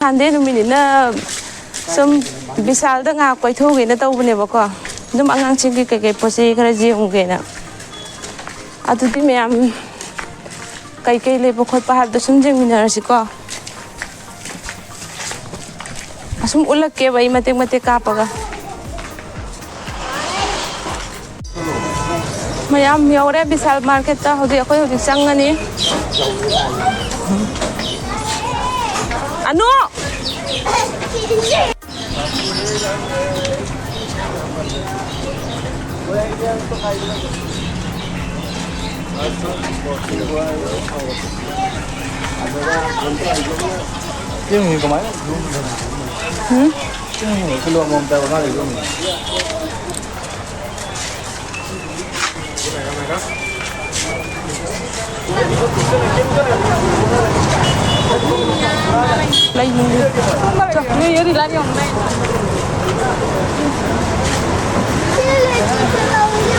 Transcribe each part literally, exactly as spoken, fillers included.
ꯁꯟꯗꯦ ꯅꯨꯃꯤꯠꯅꯤꯅ ꯁꯨꯝ ꯕꯤꯁꯥꯜꯗ ꯉꯥꯏꯍꯥꯛ ꯀꯣꯏꯊꯣꯛꯎꯒꯦꯅ ꯇꯧꯕꯅꯦꯕꯀꯣ꯫ ꯑꯗꯨꯝ ꯑꯉꯥꯡꯁꯤꯡꯒꯤ ꯀꯩꯀꯩ ꯄꯣꯠ ꯆꯩ ꯈꯔ ꯌꯦꯡꯉꯨꯒꯦꯅ꯫ ꯑꯗꯨꯗꯤ ꯃꯌꯥꯝ ꯀꯩꯀꯩ ꯂꯩꯕ ꯈꯣꯠꯄ ꯍꯥꯏꯕꯗꯣ ꯁꯨꯝ ꯌꯦꯡꯃꯤꯟꯅꯔꯁꯤꯀꯣ꯫ ꯑꯁꯨꯝ ꯎꯠꯂꯛꯀꯦꯕ ꯑꯩ ꯃꯇꯦꯛ ꯃꯇꯦꯛ ꯀꯥꯞꯄꯒ꯫ ꯃꯌꯥꯝ ꯌꯧꯔꯦ ꯕꯤꯁꯥꯜ ꯃꯥꯔꯀꯦꯠꯇ꯫ ꯍꯧꯖꯤꯛ ꯑꯩꯈꯣꯏ ꯍꯧꯖꯤꯛ ꯆꯪꯉꯅꯤ꯫ ꯑꯅꯨ! ꯆꯦꯡ ꯀꯃꯥꯏꯅ ꯌꯣꯝꯃꯤꯅꯣ? ꯎꯝ? ꯆꯦꯡ ꯀꯤꯂꯣ ꯑꯃꯃꯝꯗ ꯃꯉꯥꯗ ꯌꯣꯝꯃꯤꯅꯣ? ꯂꯩꯅꯤꯡꯉꯦ꯫ ꯆꯣ, ꯅꯣꯏ ꯌꯨꯝꯗꯤ ꯂꯥꯏꯔꯤꯛ ꯌꯥꯝ ꯂꯩ꯫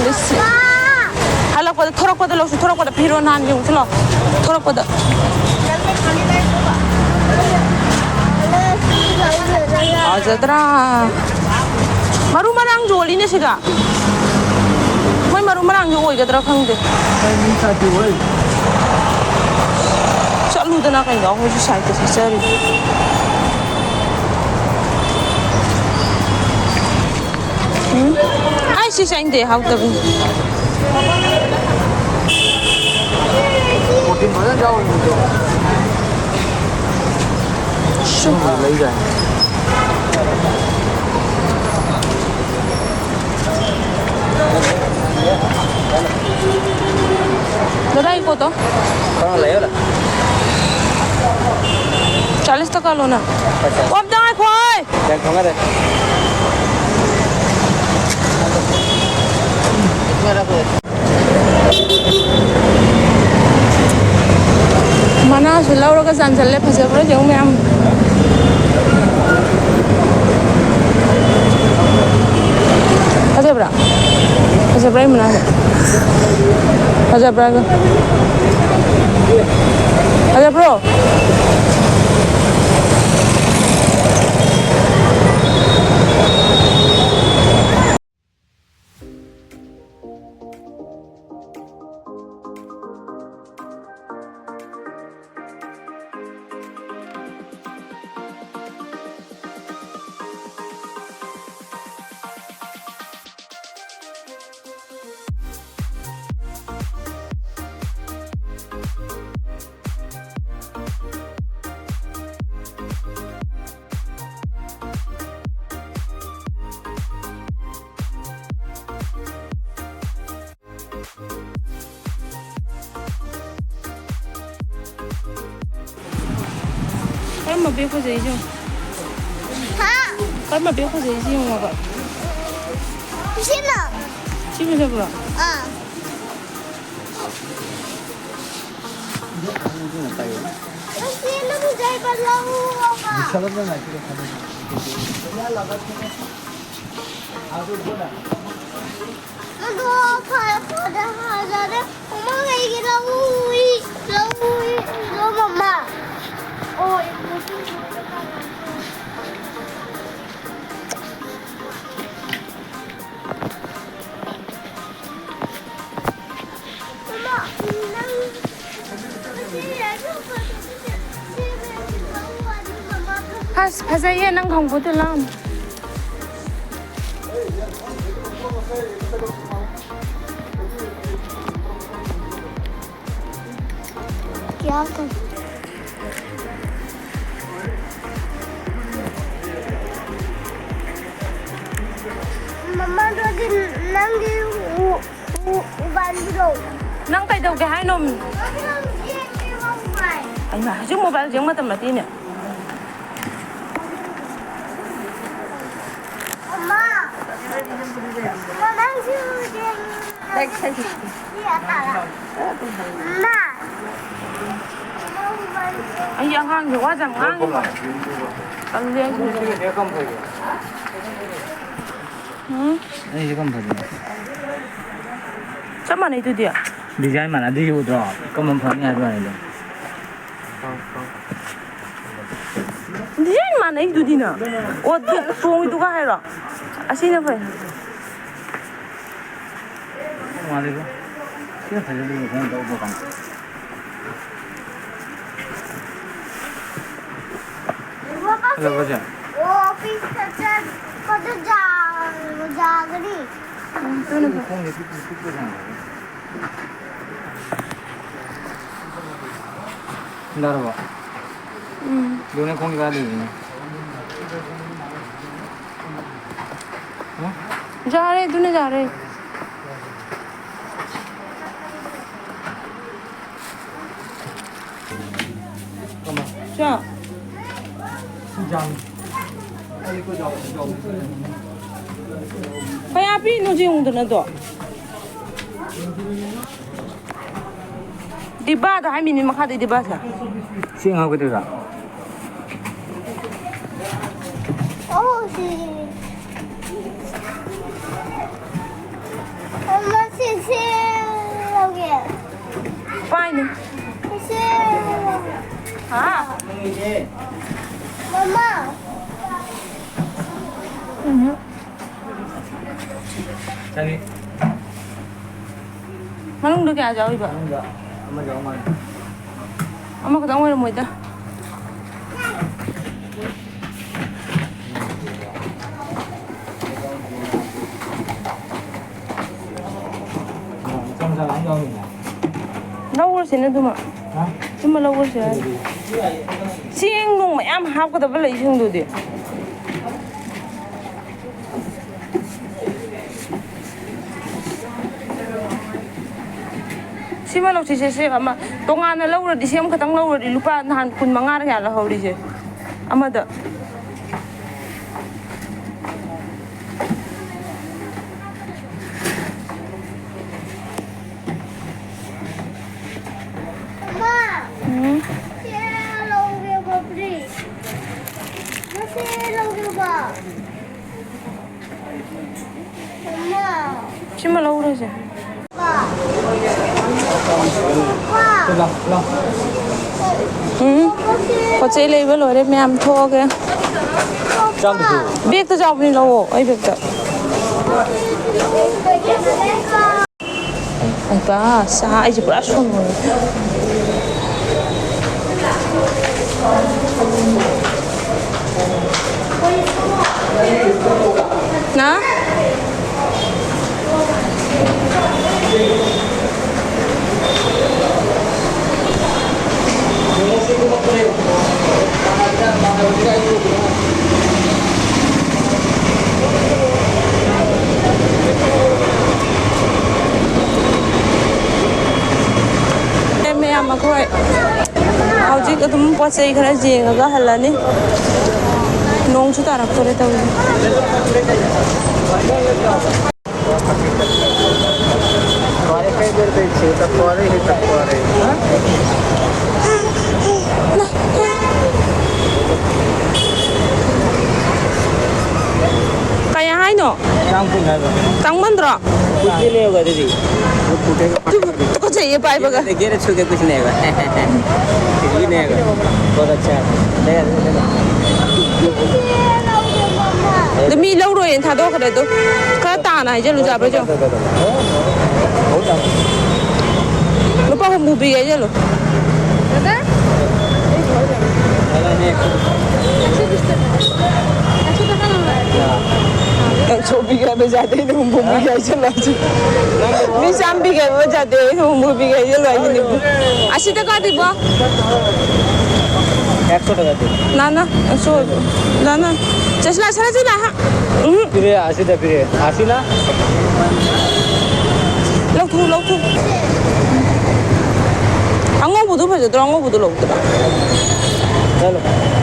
ꯂꯤꯁꯤꯡ꯫ ꯍꯜꯂꯛꯄꯗ, ꯊꯣꯔꯛꯄꯗ ꯂꯧꯁꯤ, ꯊꯣꯔꯛꯄꯗ ꯐꯤꯔꯣꯟ ꯍꯥꯟꯒꯦ ꯑꯃꯨꯛꯁꯨ ꯂꯥꯛꯑꯣ꯫ ꯊꯣꯔꯛꯄꯗ꯫ ꯐꯖꯗ꯭ꯔꯥ? ꯃꯔꯨ ꯃꯔꯥꯡ ꯌꯣꯜꯂꯤꯅꯦ ꯁꯤꯗ꯫ ꯃꯣꯏ ꯃꯔꯨ ꯃꯔꯥꯡꯁꯨ ꯑꯣꯏꯒꯗ꯭ꯔꯥ ꯈꯪꯗꯦ꯫ ꯆꯠꯂꯨꯗꯅ ꯀꯩꯅꯣ ꯑꯩꯈꯣꯏꯁꯨ ꯁꯥꯏꯠꯇ ꯆꯠꯆꯔꯤ꯫ ꯎꯝ? ꯑꯩ ꯁꯤ ꯆꯥꯅꯤꯡꯗꯦ, ꯍꯥꯎꯇꯕꯅꯤ꯫ ꯄ꯭ꯔꯣꯇꯤꯟ ꯐꯖꯅ ꯌꯥꯎꯔꯤꯅꯤꯀꯣ꯫ ꯁꯨꯝ ꯂꯩꯗꯥꯏꯅꯦ꯫ ꯗꯗꯥ, ꯏꯀꯣ ꯇꯣ꯫ ꯀꯅꯥ ꯂꯩꯌꯣ ꯂꯥ? ꯆꯥꯂꯤꯁ ꯇꯀꯥ ꯂꯣꯅ꯫ ꯑꯣ, ꯑꯝꯇ ꯉꯥꯏꯈꯣ, ꯍꯣꯏ꯫ ꯌꯥ, ꯈꯪꯉꯔꯦ꯫ ꯃꯅꯥꯁꯨ ꯂꯧꯔꯒ ꯆꯥꯟꯁꯤꯜꯂꯦ꯫ ꯐꯖꯕ꯭ꯔꯥ ꯌꯦꯡꯉꯨ ꯃꯌꯥꯝ꯫ ꯐꯖꯕ꯭ꯔꯥ? ꯐꯖꯕ꯭ꯔꯥ ꯑꯩ ꯃꯅꯥꯁꯦ? ꯐꯖꯕ꯭ꯔꯥ? ꯐꯖꯕ꯭ꯔꯣ? ꯀꯔꯝꯕ ꯕꯦꯒ ꯐꯖꯩꯁꯦ ꯌꯦꯡꯉꯣ꯫ ꯍꯥ? ꯀꯔꯝꯕ ꯕꯦꯒ ꯐꯖꯩꯁꯦ ꯌꯦꯡꯉꯣꯕ꯫ ꯁꯤꯅ? ꯁꯤ ꯐꯖꯕ꯭ꯔꯣ? ꯑꯥ꯫ ꯁꯤꯅ ꯐꯖꯩꯕ, ꯂꯧꯑꯣꯕ꯫ ꯑꯗꯣ ꯐꯔꯦ, ꯐꯔꯦ, ꯐꯖꯔꯦ꯫ ꯃꯃꯥ, ꯀꯩꯒꯤ ꯂꯧꯏ? ꯂꯧꯏ, ꯂꯧ, ꯃꯃꯥ꯫ ꯑꯣ, ꯃꯃꯥ, ꯅꯪ ꯑꯁ, ꯐꯖꯩꯌꯦ, ꯅꯪ ꯈꯣꯡꯎꯞꯇꯣ ꯂꯥꯎꯅꯦ꯫ ꯀꯌꯥ ꯀ-, ꯃꯃꯥ, ꯑꯗꯨꯗꯤ ꯅꯪꯒꯤ ꯎ-, ꯎ-, ꯎꯕꯥꯜꯗꯨꯔꯣ? ꯅꯪ ꯀꯩꯗꯧꯒꯦ ꯍꯥꯏꯅꯣ? ꯃꯃꯥ, ꯅꯪ ꯌꯦꯡꯒꯦ ꯃꯣꯕꯥꯏꯜ꯫ ꯑꯩꯃꯥ, ꯍꯧꯖꯤꯛ ꯃꯣꯕꯥꯏꯜ ꯌꯦꯡ ꯃꯇꯝ ꯅꯠꯇꯦꯅꯦ꯫ ꯑꯃ꯫ ꯑꯃ, ꯅꯪꯁꯨ ꯌꯦꯡꯉꯤ꯫ ꯁꯤ ꯑꯇꯥꯔ꯫ ꯑꯃ꯫ ꯑꯩ ꯑꯉꯥꯡꯁꯦ ꯋꯥꯁꯦ ꯌꯥꯝ ꯉꯥꯡꯉꯤꯕ꯫ ꯇꯜꯂꯦ ꯑꯩꯁꯨ꯫ ꯎꯝ꯫ ꯑꯩꯁꯦ ꯀꯔꯝ ꯐꯗꯣꯏꯅꯣ? ꯆꯞ ꯃꯥꯟꯅꯩꯗꯨꯗꯤ꯫ ꯗꯤꯖꯥꯏꯟ ꯃꯥꯟꯅꯗ꯭ꯔꯤꯁꯦ ꯎꯗ꯭ꯔꯣ? ꯀꯔꯝꯕ ꯐꯅꯤ ꯍꯥꯏꯕ ꯋꯥꯅꯤꯗ꯫ ꯗꯤꯖꯥꯏꯟ ꯃꯥꯟꯅꯩꯗꯨꯗꯤ ꯅꯪ꯫ ꯑꯣ, ꯇꯣꯡꯉꯤꯗꯨꯒ ꯍꯥꯏꯔꯣ? ꯑꯁꯤꯅ ꯐꯩ꯫ ꯃꯥꯜꯂꯤꯕꯣ꯫ ꯁꯤꯅ ꯐꯖꯗꯣꯏꯅꯤ, ꯀꯩꯅꯣ ꯇꯧꯕ ꯀꯥꯟꯗ꯫ ꯐꯖꯕ꯭ꯔꯣ ꯁꯦ? ꯑꯣ, ꯑꯣꯐꯤꯁꯇ ꯆꯠꯄꯗ ꯖꯥ-, ꯖꯥꯒꯅꯤ꯫ ꯎꯝ, ꯑꯗꯨꯅ ꯐꯩ꯫ ꯈꯣꯡꯁꯦ ꯄꯤꯛ-, ꯄꯤꯛꯄ ꯁꯥꯡꯕ꯫ ꯌꯥꯔꯕꯣ? ꯎꯝ꯫ ꯑꯗꯨꯅꯦ ꯈꯣꯡꯁꯦ ꯀꯥꯏ ꯂꯩꯔꯤꯅꯣ? ꯎꯝ? ꯌꯥꯔꯦ, ꯑꯗꯨꯅ ꯌꯥꯔꯦ꯫ ꯆꯥ꯫ ꯀꯌꯥ ꯄꯤꯅꯣ ꯌꯦꯡꯉꯨꯗꯅ ꯑꯗꯣ? ꯗꯤꯕꯥꯗ ꯍꯥꯏꯃꯤꯅꯤ, ꯃꯈꯥꯗꯩ ꯗꯤꯕꯥꯁꯦ꯫ ꯆꯦꯡ ꯍꯥꯞꯀꯗꯣꯏꯔꯥ? ꯑꯣ, ꯁꯤ꯫ ꯑꯃ ꯁꯤ, ꯁꯤ ꯂꯧꯒꯦ꯫ ꯄꯥꯏꯅꯨ꯫ ꯁꯤ꯫ ꯍꯥ? ꯃꯃꯥ꯫ ꯎꯝ꯫ ꯆꯅꯤ꯫ ꯃꯅꯨꯡꯗ ꯀꯌꯥ ꯌꯥꯎꯔꯤꯕ? ꯃꯅꯨꯡꯗ ꯑꯃ ꯌꯥꯎ ꯃꯥꯜꯂꯦ꯫ ꯑꯃꯈꯛꯇꯪ ꯑꯣꯏꯔꯝꯃꯣꯏꯗ꯫ ꯃꯆꯥ ꯃꯆꯥ ꯃꯌꯥꯝ ꯌꯥꯎꯔꯤꯅꯦ꯫ ꯂꯧꯔꯁꯤꯅꯦ ꯑꯗꯨꯃ꯫ ꯍꯥ? ꯑꯗꯨꯃ ꯂꯧꯔꯁꯤꯅꯦ꯫ ꯆꯦꯡ ꯅꯨꯡ ꯃꯌꯥꯝ ꯍꯥꯞꯀꯗꯕ ꯂꯩꯁꯤꯡꯗꯨꯗꯤ꯫ ꯁꯤꯃ ꯂꯧꯁꯤꯁꯦ, ꯁꯤ ꯑꯃ ꯇꯣꯉꯥꯟꯅ ꯂꯧꯔꯗꯤ, ꯁꯤ ꯑꯃꯈꯛꯇꯪ ꯂꯧꯔꯗꯤ ꯂꯨꯄꯥ ꯅꯍꯥꯟ ꯀꯨꯟ ꯃꯉꯥꯔ ꯀꯌꯥ ꯂꯧꯍꯧꯔꯤꯁꯦ ꯑꯃꯗ꯫ ꯃꯥ, ꯎꯝ꯫ ꯁꯤ ꯂꯧꯒꯦꯕ, please꯫ ꯃꯁꯤ ꯂꯧꯒꯦꯕ꯫ ꯃꯥ꯫ ꯁꯤꯃ ꯂꯧꯔꯁꯦ꯫ ꯃꯥ꯫ ꯃꯥ꯫ ꯎꯝ꯫ ꯄꯣꯠ ꯆꯩ ꯂꯩꯕ ꯂꯣꯏꯔꯦ ꯃꯌꯥꯝ, ꯊꯣꯛꯑꯒꯦ꯫ ꯆꯥꯝꯗꯁꯨ꯫ ꯕꯦꯛꯇ ꯆꯥꯎꯕꯅꯤ ꯂꯧꯑꯣ, ꯑꯩ ꯕꯦꯛꯇ꯫ ꯑꯩꯕ, ꯁꯥ ꯑꯩꯁꯦ ꯄꯨꯔꯥ ꯁꯣꯟꯕꯅꯦ꯫ ꯅ? ꯃꯌꯥꯝ ꯑꯩꯈꯣꯏ ꯍꯧꯖꯤꯛ ꯑꯗꯨꯝ ꯄꯣꯠ ꯆꯩ ꯈꯔ ꯌꯦꯡꯉꯒ ꯍꯜꯂꯅꯤ꯫ ꯅꯣꯡꯁꯨ ꯇꯥꯔꯛꯇꯣꯔꯦ ꯇꯧꯔꯤꯁꯦ꯫ ꯀꯩ ꯍꯥꯏꯅꯣ? ꯆꯥꯝ ꯀꯨꯟ ꯍꯥꯏꯕ꯫ ꯇꯥꯡꯃꯟꯗ꯭ꯔꯣ? ꯀꯨꯟꯗꯤ ꯂꯩꯌꯣꯒ ꯑꯗꯨꯗꯤ꯫ ꯇꯨ-, ꯇꯨꯀꯠꯆꯩꯌꯦ ꯄꯥꯏꯕꯒ꯫ ꯒꯦꯔ ꯁꯨꯒꯦ ꯀꯨꯁꯤꯅꯦꯕ꯫ ꯀꯨꯁꯤꯅꯦꯕ꯫ ꯄꯣꯠ ꯑꯠꯁꯥ꯫ ꯑꯗꯨ ꯃꯤ ꯂꯧꯔꯣꯏꯅ ꯊꯥꯗꯣꯛꯈ꯭ꯔꯦ ꯑꯗꯣ꯫ ꯈꯔ ꯇꯥꯅ ꯍꯥꯏꯖꯜꯂꯨ ꯌꯥꯕ꯭ꯔꯥ ꯌꯦꯡꯉꯣ꯫ ꯂꯨꯄꯥ ꯍꯨꯝꯐꯨ ꯄꯤꯒꯦ ꯍꯥꯏꯖꯜꯂꯨ꯫ ꯁꯣꯕꯤꯒ ꯕꯖꯥꯔꯗꯩ ꯂꯨꯍꯣꯡꯕ ꯄꯤꯒꯦ ꯍꯥꯏꯖꯜꯂꯣ ꯍꯧꯖꯤꯛ꯫ ꯃꯤ ꯆꯥꯝ ꯄꯤꯒꯦ ꯍꯥꯏꯕ ꯕꯖꯥꯔꯗꯩ ꯂꯨꯍꯣꯡꯕ ꯄꯤꯒꯦ ꯍꯥꯏꯖꯜꯂꯣ ꯍꯥꯏꯁꯤꯅꯦ꯫ ꯑꯁꯤꯗ ꯀꯥꯗꯤꯕꯣ꯫ একশো টাকা দিন। না, না, একশো, না, না। চশমা ছাড়া ছিল, হ্যাঁ। ꯎꯝ꯫ ꯄꯤꯔꯦ, ꯑꯁꯤꯗ ꯄꯤꯔꯦ꯫ ꯑꯁꯤꯅ? ꯂꯧꯊꯣꯛ, ꯂꯧꯊꯣꯛ꯫ ꯑꯉꯧꯕꯗꯨ ꯐꯖꯗ꯭ꯔꯣ? ꯑꯉꯧꯕꯗꯨ ꯂꯧꯗ꯭ꯔꯣ? चलो,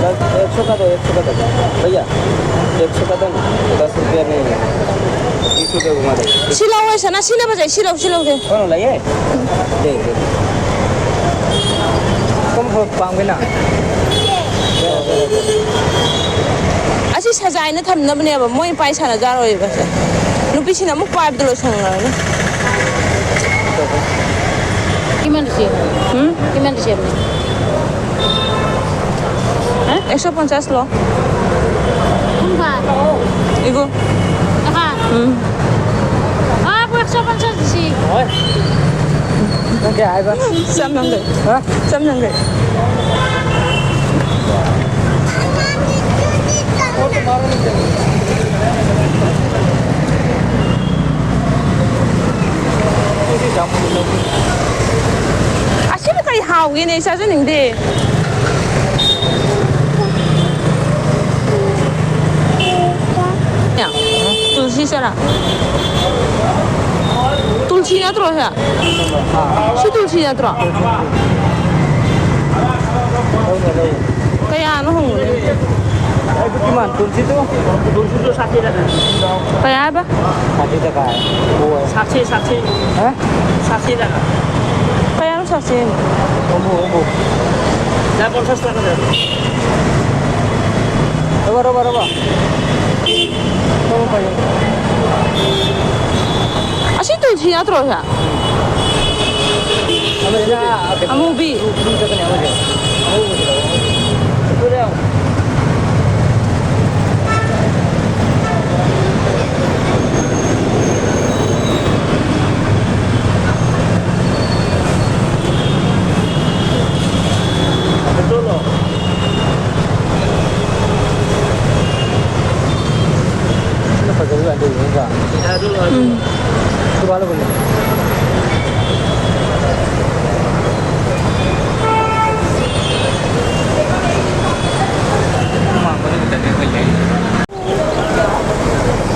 दस, एक सौ का दो, एक सौ का दो। भैया, एक सौ का दो ना, दस रुपया नहीं है। बीस रुपया घुमा दो। ꯁꯤ ꯂꯧꯋꯦ, ꯁꯅꯥ, ꯁꯤꯅ ꯐꯖꯩ, ꯁꯤ ꯂꯧ, ꯁꯤ ꯂꯧꯒꯦ꯫ ꯀꯣꯟ ꯂꯩꯌꯦ? ꯂꯩ, ꯂꯩ꯫ ꯀꯔꯝꯕ ꯄꯥꯝꯒꯦ ꯅꯪ? ꯑꯁꯤ ꯁꯖꯥꯏꯅ ꯊꯝꯅꯕꯅꯦꯕ, ꯃꯣꯏ ꯄꯥꯏ ꯁꯥꯟꯅꯖꯥꯔꯣꯏꯕ ꯁꯦ꯫ ꯅꯨꯄꯤꯁꯤꯅ ꯑꯃꯨꯛ ꯄꯥꯏꯕꯗ ꯂꯣꯏꯁꯟꯈ꯭ꯔꯅꯤ꯫ ꯀꯤꯃꯟꯗ ꯁꯦꯝꯕꯅꯦ꯫ ꯎꯝ? ꯀꯤꯃꯟꯗ ꯁꯦꯝꯕꯅꯦ꯫ ꯍꯥ? একশো পঞ্চাশ লো। কোনটা? ꯏꯒꯣ꯫ ꯅꯍꯥꯟ? ꯎꯝ꯫ ꯑꯥ, ꯄꯨꯔꯛ ꯆꯥ ꯄꯟꯆꯥ ꯁꯤ꯫ ꯍꯣꯏ꯫ ꯅꯪ ꯀꯌꯥ ꯍꯥꯏꯕ? ꯆꯥꯝ ꯌꯥꯡꯈꯩ꯫ ꯍꯥ? ꯆꯥꯝ ꯌꯥꯡꯈꯩ꯫ ꯑꯁꯤꯕꯨ ꯀꯩ ꯍꯥꯎꯒꯦꯅꯦ? ꯑꯩ ꯆꯥꯖꯅꯤꯡꯗꯦ꯫ ꯇꯨꯜꯁꯤ ꯆꯔꯥ꯫ ꯇꯨꯜꯁꯤ ꯅꯠꯇ꯭ꯔꯣ ꯁꯦ? ꯁꯤ ꯇꯨꯜꯁꯤ ꯅꯠꯇ꯭ꯔꯣ? ꯀꯌꯥꯅꯣ ꯍꯪꯉꯨꯅꯦ? ꯑꯩꯕꯨ ꯀꯤꯃꯥꯟ ꯇꯨꯟꯁꯤꯗꯨ꯫ ꯇꯨꯟꯁꯤꯗꯨ ꯁꯥꯊꯤ ꯇꯀꯥ꯫ ꯀꯌꯥ ꯍꯥꯏꯕ? ꯁꯥꯊꯤ ꯇꯀꯥ꯫ ꯁꯥꯊꯤ, ꯁꯥꯊꯤ꯫ ꯍꯥ? ꯁꯥꯊꯤ ꯇꯀꯥ꯫ ꯀꯌꯥꯅꯣ ꯁꯥꯊꯤ ꯍꯥꯏꯅꯣ? ꯍꯨꯝꯐꯨ, ꯍꯨꯝꯐꯨ꯫ ꯌꯥ, ꯄꯟꯆꯥꯁ ꯇꯀꯥ꯫ ꯔꯕꯥ, ꯔꯕꯥ, ꯔꯕꯥ꯫ ꯇꯧꯔꯣ, ꯐꯩꯌꯦ꯫ ꯑꯁꯤ ꯇꯨꯜꯁꯤ ꯅꯠꯇ꯭ꯔꯣ ꯁꯦ? ꯑꯃꯨꯕꯤ꯫ ꯁꯤꯅ ꯐꯖꯕ ꯌꯥꯗꯣꯏꯅꯦ, ꯅꯠꯇ꯭ꯔꯥ? ꯎꯝ꯫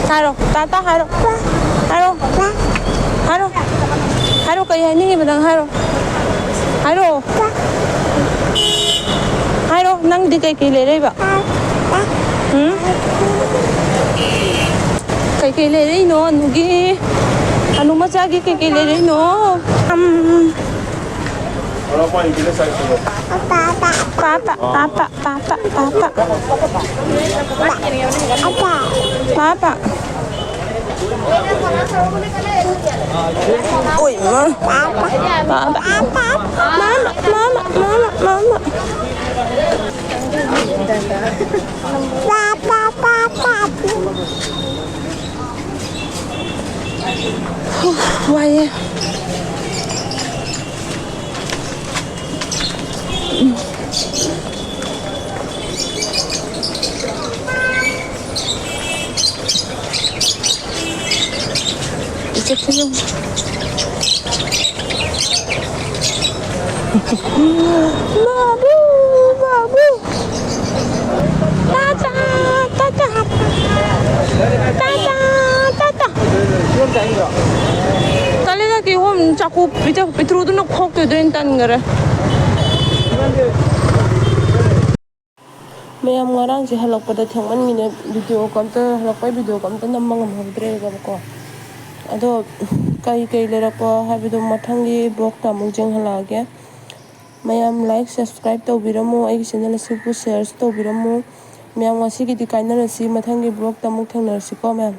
ꯍꯥꯏꯔꯣ, ꯇꯥ ꯇꯥ ꯍꯥꯏꯔꯣ꯫ ꯍꯥꯏꯔꯣ꯫ ꯍꯥꯏꯔꯣ꯫ ꯍꯥꯏꯔꯣ, ꯀꯩ ꯍꯥꯏꯅꯤꯡꯉꯤꯕ ꯅꯪ? ꯍꯥꯏꯔꯣ꯫ ꯍꯥꯏꯔꯣ꯫ ꯍꯥꯏꯔꯣ, ꯅꯪꯗꯤ ꯀꯩꯀꯩ ꯂꯩꯔꯛꯏꯕ? ꯎꯝ? ꯀꯩꯀꯩ ꯂꯩꯔꯛꯏꯅꯣ, ꯑꯅꯨꯒꯤ? ꯑꯅꯨ ꯃꯆꯥꯒꯤ ꯀꯩꯀꯩ ꯂꯩꯔꯛꯏꯅꯣ? ꯎꯝ꯫ ꯄꯥꯄꯥ, ꯄꯥꯄꯥ, ꯄꯥꯄꯥ, ꯄꯥꯄꯥ꯫ ꯄꯥꯄꯥ꯫ ꯑꯣꯏ ꯃꯥ꯫ ꯄꯥꯄꯥ꯫ ꯃꯥꯃꯥ, ꯃꯥꯃꯥ, ꯃꯥꯃꯥ, ꯃꯥꯃꯥ꯫ ꯋꯥꯏꯌꯦ꯫ ꯕꯥꯕꯨ, ꯕꯥꯕꯨ꯫ ꯇꯥꯇꯥ, ꯇꯥꯇꯥ꯫ ꯇꯥꯇꯥ, ꯇꯥꯇꯥ꯫ ꯇꯜꯂꯦꯗ, ꯀꯤꯍꯣꯝ ꯆꯥꯛꯀꯨꯞ ꯄꯤꯇ꯭ꯔꯨꯗꯨꯅ ꯈꯣꯛꯇꯣꯏꯗꯣ ꯑꯩꯅ ꯇꯟꯈꯔꯦ꯫ ꯃꯌꯥꯝ, ꯉꯔꯥꯡꯁꯦ ꯍꯜꯂꯛꯄꯗ ꯊꯦꯡꯃꯟꯒꯤꯅꯦ, ꯚꯤꯗꯤꯑꯣꯒ ꯑꯝꯇ, ꯍꯜꯂꯛꯄꯩ ꯚꯤꯗꯤꯑꯣꯒ ꯑꯝꯇ ꯅꯝꯕ ꯉꯝꯍꯧꯗ꯭ꯔꯦꯕꯀꯣ꯫ ꯑꯗꯣ ꯀꯩ ꯀꯩ ꯂꯩꯔꯛꯄ ꯍꯥꯏꯕꯗꯣ ꯃꯊꯪꯒꯤ ꯕ꯭ꯂꯣꯛꯇ ꯑꯃꯨꯛ ꯌꯦꯡꯍꯜꯂꯛꯑꯒꯦ꯫ ꯃꯌꯥꯝ like, subscribe ꯇꯧꯕꯤꯔꯝꯃꯨ, ꯑꯩꯒꯤ ꯆꯦꯅꯦꯜ ꯑꯁꯤꯕꯨ shareꯁꯨ ꯇꯧꯕꯤꯔꯝꯃꯨ꯫ ꯃꯌꯥꯝ, ꯉꯁꯤꯒꯤꯗꯤ ꯀꯥꯏꯅꯔꯁꯤ, ꯃꯊꯪꯒꯤ ꯕ꯭ꯂꯣꯛꯇ ꯑꯃꯨꯛ ꯊꯦꯡꯅꯔꯁꯤꯀꯣ ꯃꯌꯥꯝ꯫